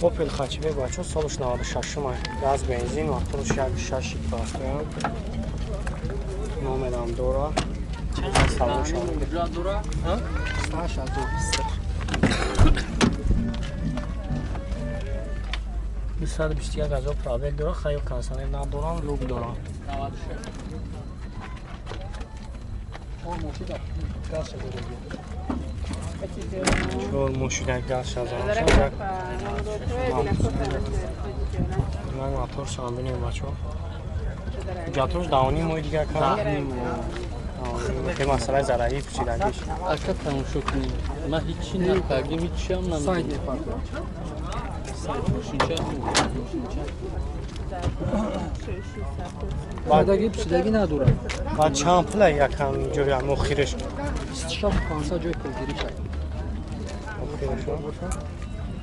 Opel хатчибек бачо солаш 96-м газ бензин моторш 1.6 простой номерам дора. Салом шумо. Дора? 221 ҳазор пробег дора, хайр кондиционер надорам, люк дорам. 4 мошина газ шазам. Ман мотор шам бинем бачо. Ҳуҷҷатош давони моҳи дигар кардам. Ки масъалаи зарарӣ пӯшидагиш. Ака тамошо кунем. Ман ҳеҷ накардем, ҳеҷ чиам намедонам. Мошинча, мошинча. Задагӣ пӯшидагӣ надорад. Ба чанд пула якам ҷои ам охириш? 26 500 ҷои пулгирӣ шад. Охириш.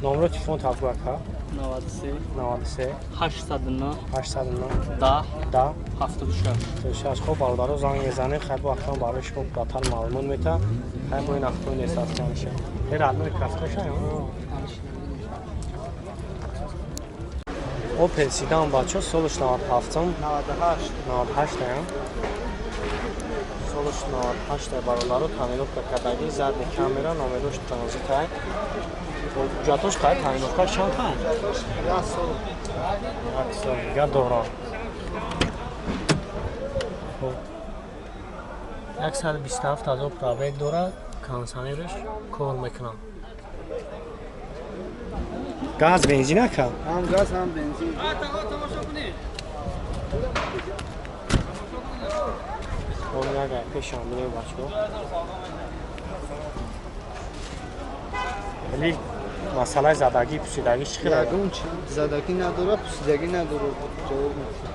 Номро телефон табгу ака. 93 93 809 809 10 10 76. 76. Хоб бародаро занг мезанем, хайр бо акам барои шумо пурратар маълумот мета. Хайр бо ин ахтои нест аст ҳамеша. Хеле родной краскаша. Opel Sedan бачо солаш 97 98 98 ям. Солаш 98 бародаро тонировка кардагӣ, задний камера, номерош транзитай. Ҳуҷҷатош қай тонировка чанд та? Як сол. Як сол дига дора. Хоб. 127 ҳазор пробег дорад, кондиционераш кор мекунад. Газ бензин ака? Ҳам газ ҳам бензин. Хоб як пешам бинем бачо. Вале масъалаи задагӣ пӯсидагӣ чӣ хел? Ягон чи задагӣ надорад, пӯсидагӣ надорад. Ҷавоб медиҳад.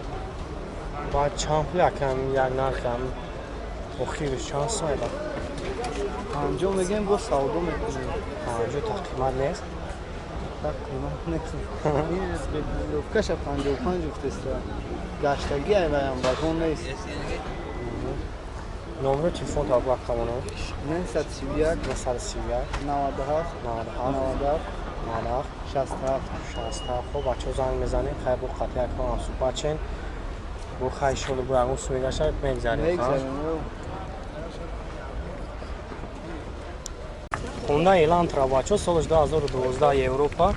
Баъд чанд пул акам як нархам охириш чанд сомон? 50 мегӯем, бо савдо мекунем. 50 та қимат нест? Так қимат нест. Ин бепуловкаша 55 гуфтеста. Гаштагӣ айваям вагон нест. Номро телефон та ба камоно. 931 931 97 97 97 97 67 67. Хоб бачаҳо занг мезанем, хайр бо қатъи акам ҳам суҳбат шен. Бо хайр шолу бо ягон су мегаша мегзарем. Мегзарем. Honda Elantra бачаҳо солаш 2012 Европа,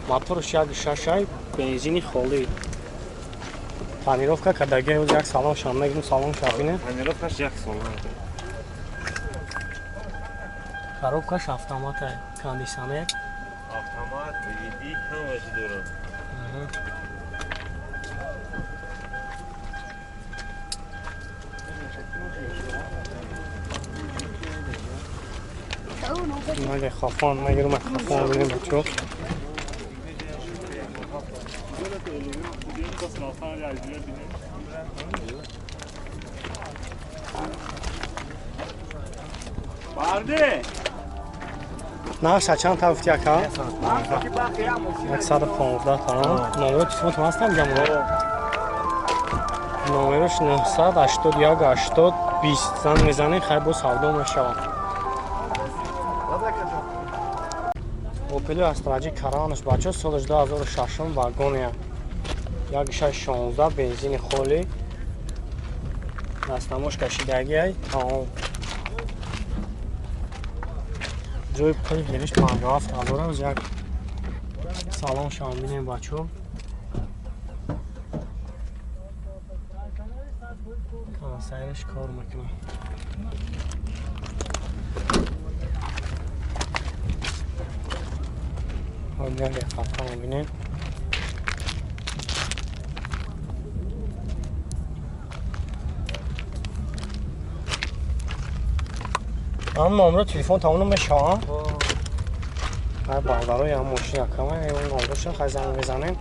моторш 1.6 бензини холӣ. Тонировка кардагӣ ҳоз як салон шам мегирем, салон шабине. Тонировкаш як сол. Коробкаш автомат, кондиционер. Автомат, VVT ҳамааш дорад. Мага хафон, мегирам хафон бинем бачаҳо. Барде! Нархша чанд та гуфти ака? 115 та. Номеро телефонтон ҳастам ҷамоа? Номерош 981 80 20 занг мезанем, хайр бо савдо мешавад. Opel Astra Каранаш бачо солаш 2006 вагония. 1.6 16 бензини холӣ. Дастнамош кашидагиай тамом. Ҷои пули гириш 57 ҳазор аст. Як салон шавам бинем бачо. Кондиционераш кор мекунад. Ҳол як хафа бинем. Ам номро телефон тамом мешавам. Ҳар бародарои ам мошина кама он номроша хай занг мезанем.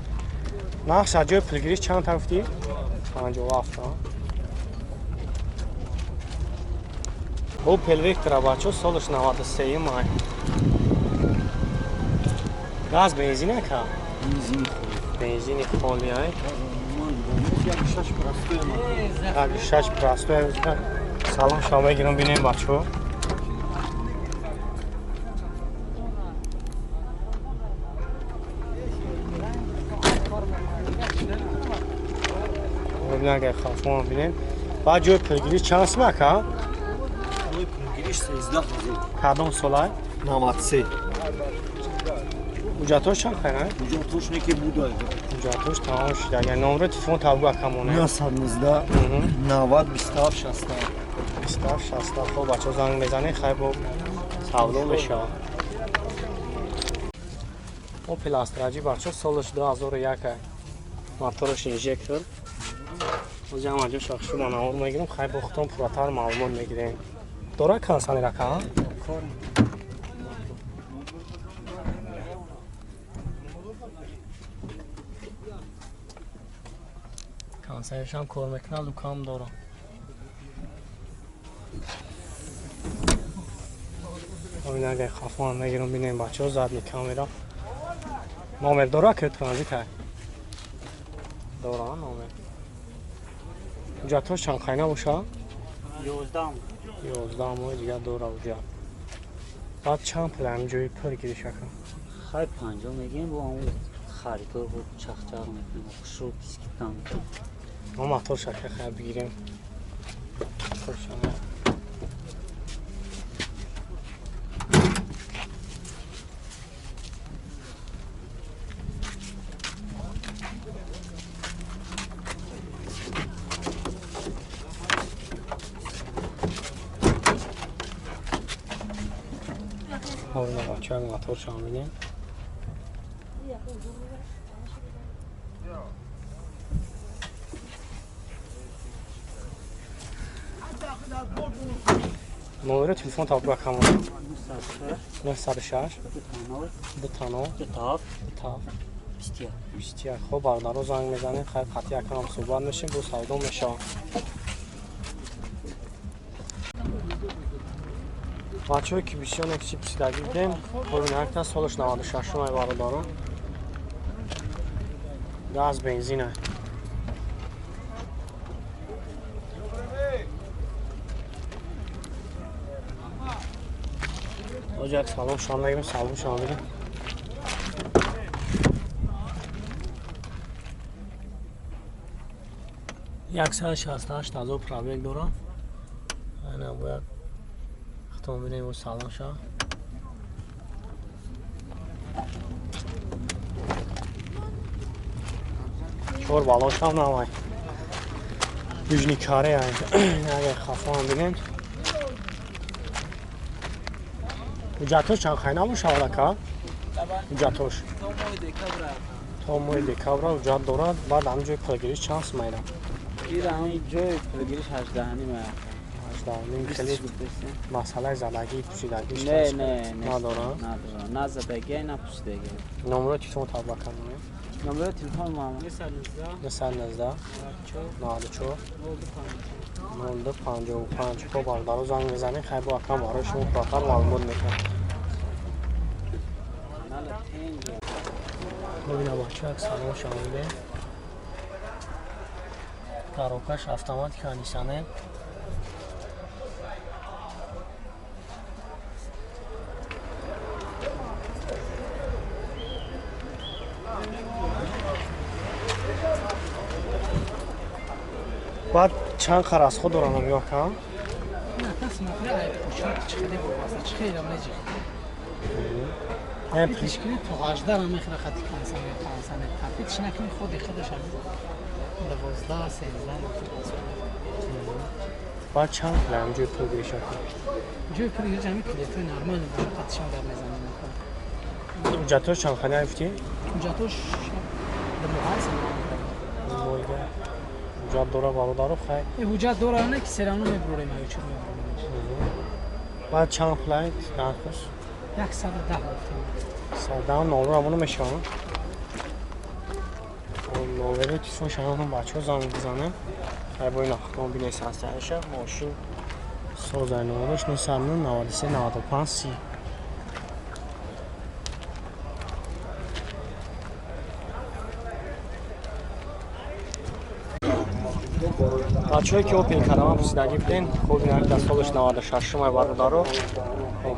Нархш аз ҷои пулгириш чанд та гуфтӣ? 57. Opel Vectra бачо солаш 93 май. Газ бензин ака? Бензини холӣ ай. 1.6 простой ма. 1.6 простой. Салон шава мегирам бинем бачо. Нагай хафон бинем. Баъд ҷои пулгириш чанд сум ака? Ҷои пулгириш 13 ҳазор. Кадом солай? 93. Ҳуҷҷатош чанд хайра? Ҳуҷҷатош не ки будай. Ҳуҷҷатош тамом шуда. Яъне номери телефон табу акамоне. 919 90 27 67. 27 67. Хоб бачаҳо занг мезанед, хай бо савдо мешавад. Опел Астра Ҷи бачаҳо солаш 2001 мотораш инжектор. Ҳозир ҳама ҷо шахшу манавор мегирем, хай бо худтон пурратар маълумот мегирем. Дора консанер ака? Консанершам кор мекунад, лукам дора. Агар хафон мегирам бинем бачаҳо задни камера. Номер дора ки транзит ҳай? Дора номер. Ҳуҷҷатҳош чанд қайна боша? 11. 11 моҳи дигар дора ҳуҷҷат. Баъд чанд пул ҳамин ҷои пул гириш ака? Хай 50 мегирем, бо ҳамон харидор бо чахчах мекунем, хушрӯ бискитам мекунем. Мо моторш ака хай бигирем. Моторшама. Бачаҳо моторшам бинем. Номери телефон табу акамон. 906 20 27 21. 21. Хоб бародаро занг мезанем, хай қатъи акам суҳбат мешем, бо савдо мешавам. Бачаҳое ки бисёр некси писидагӣ будем, хоб солаш 96 ай бародаро. Газ бензин ай. Ҳоҷа як салом шом мегирем, салом шом мегирем. 168 ҳазор пробег дорам. Ана бояд худтон бинем салом ша. Чор балошам навай. Южный Корея. Агар хафон бинем. Ҳуҷҷатош чанд қайна бошад ака? Ҳуҷҷатош то моҳи декабра ҳуҷҷат дорад. Баъд ҳамин ҷои пулгириш чанд сум майра? Ҳамин ҷои пулгириш 18.5 майра. 18.5 хеле масъалаи задагӣ пӯшидагиш не не надорад? Надорад. На задагӣ, на пӯшидагӣ. Номерои телефон табу ака монем. Номерои телефон мам 919 94 02 55. Хоб бародаро занг мезанем, хай бо акам барои шумо пурратар маълумот мекунам. Бибинам бача як салон шавиде. Коробкаш автоматика нисане. Баъд чанд қаразхо дорам ё ака? Баъд чанд пул ҳам ҷои пул гириш ака? Ҷои пул гириш ҳамин билетҳои нормал қатишон гап мезанем. Ҳуҷҷатош чанд қайна гуфтӣ? Ҳуҷҷатош Моҳига. Ҳуҷҷат дора бародаро хай. Ҳуҷҷат дора не ки серано мебурем аю чӣ мебурем. Баъд чанд пул ай нархш? 110 гуфтем. 110 номер амоно мешавад. Номери телефон шавам бачаҳо занг бизанем. Хай бо ин худтон бинед сансаша мошин созай номераш 993 95 30. Бачаҳое ки Опел Караван пурсидагӣ буден, хоб инак дар солаш 96 май бародаро,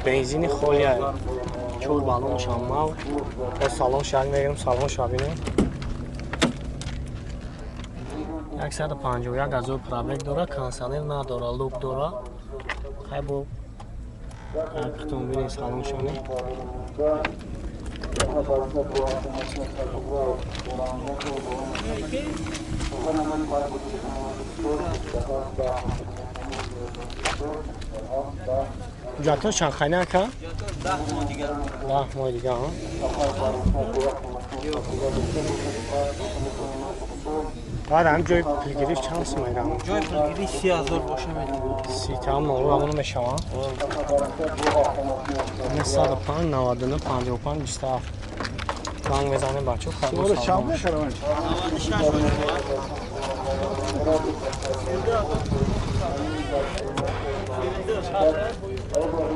бензини холия, чор баллоншам мав. Бо салон шак мегирем, салон ша бинем. 151 ҳазор пробег дора, кондиционер надора, люк дора. Хай бо хутон бинед салоншони. Ҳуҷҷатҳо чанд хайна ака? 10 моҳ дига. Баъд ҳам ҷои пулгириш чанд сум айрам? Ҷои пулгирӣ 30 000 боша метавонад. 30 там нолу ҳамоно мешаванд. 905 99 55 27 занг мезанем, бачо. Шуморо чанд мехарам? 96.